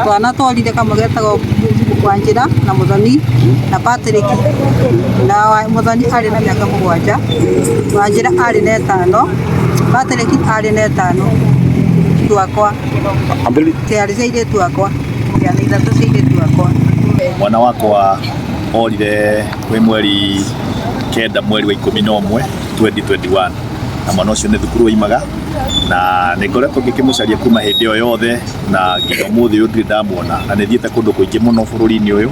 Twana tworire kamwe getagwo Wanjĩra na Muthoni na Patrick na Muthoni arĩ na mĩaka 7, Wanjĩra arĩ na 5, Patrick arĩ na 5. Twakwa ciarĩ cia airĩtu akwa, ciana 3 cia airĩtu akwa. Mwana wakwa orire kwĩ mweri 9 mweri wa 11 2021, na mwana ũcio nĩ thukuru oimaga, na nĩ ngoretwo ngĩkĩmũcaria kuma hĩndĩ ĩyo yothe na nginya ũmũthĩ ũyũ ndirĩ ndamuona, na nĩ thiĩte kũndũ kũingĩ mũno bũrũri-inĩ ũyũ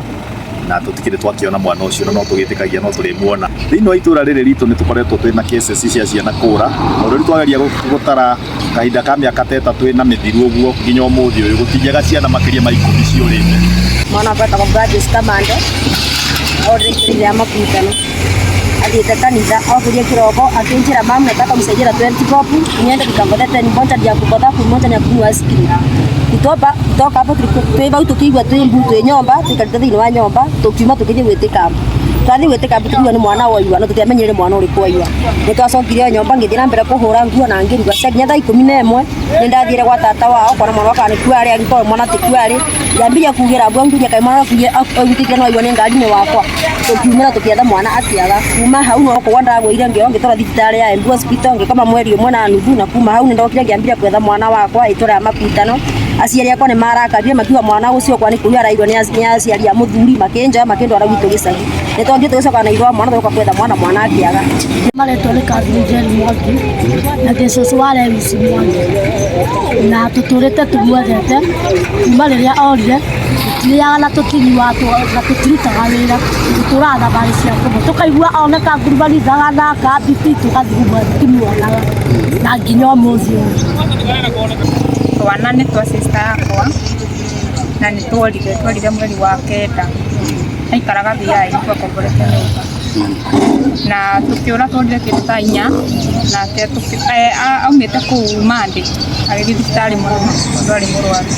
na tũtikĩrĩ twakĩona mwana ũcio, na no tũgĩtĩkagia no tũrĩmuona. Thĩinĩ wa itũra rĩrĩ ritũ nĩ tũkoretwo twĩna cases cia ciana kũra, tondũ rĩu twageria gũtara kahinda ka mĩaka ta 3 ĩna mĩthiru ũguo nginya ũmũthĩ ũyũ gũtingĩaga ciana makĩria ma 10 ciũrĩte. Mwana wakwa etagwo Gladys Kamande, orire itũra rĩa Makutano, athiĩte kanitha, okĩrie kĩroko akĩnjĩra, "Mum, nataka msaidie na 20 bob niende nikangothe 10, moja ni ya kugotha moja ni ya kununua ice cream." Kutoka hapo twĩ vau tũkĩigua twĩ mbu twĩ nyomba, tũikarĩte thĩinĩ wa nyomba, tũkiuma tũkĩthiĩ gwĩtĩka mbu. Twathiĩ gwĩtĩka mbu tũkiuga nĩ mwana woiwa, no tũtiamenyire nĩ mwana ũrĩkũ waiwa. Nĩ twacokire nyomba, ngĩthiĩ na mbere kũhũra nguo na ngĩruga. Ciakinya thaa 11 nĩ ndathire gwa tata wao kuona mwana wakwa nĩkuo arĩ, angĩkorwo mwana tikuo arĩ. Ngĩambirie kugĩra mbua, ngĩũria kaĩ mwana augĩte no aigua nĩ ngari-inĩ wakwa. Tũkiumĩra tũkĩetha mwana akĩaga. Kuma hau no kũgwa ndagũire, ngĩoywo ngĩtwarwo thibitarĩ ya Embu Hospital, ngĩkoma mweri 1.5, na kuma hau nĩ ndokire ngĩambia gwetha mwana wakwa itũra rĩa Makutano. Aciari akwa nĩ marakarire, makiuga mwana ũcio kwa nĩ kũiywo araiywo nĩ aciari a mũthuri, makĩnjoya makĩndwara gwitũ gĩcagi. Nĩ twathiĩ tũgĩcoka na ithe wa mwana tũgoka gwetha mwana, mwana akĩaga. Marĩtwa nĩ Catherine Njeri Mwangi na ndĩ cũcũ wa Lewis Mwangi, na tũtũrĩte tũmwendete kuma rĩrĩa orire. Tũtirĩaga na tũtinyuaga na tũtirutaga wĩra, tũtũraga thabarĩ cia kũmwe, tũkaigua oneka ngurubani thagana kambiti, tũgathiĩ tũtimuonaga na nginya ũmũthĩ ũyũ. Twana nĩ twa sister yakwa na nĩ tworire mweri wa 9. Aikaraga VI, twakomborete nyũmba na tũkĩũra, tworire kĩndũ thaa 4, nake aumĩte kũu Mandi agĩthiĩ thibitarĩ mũrĩmo tondũ arĩ mũrwaru.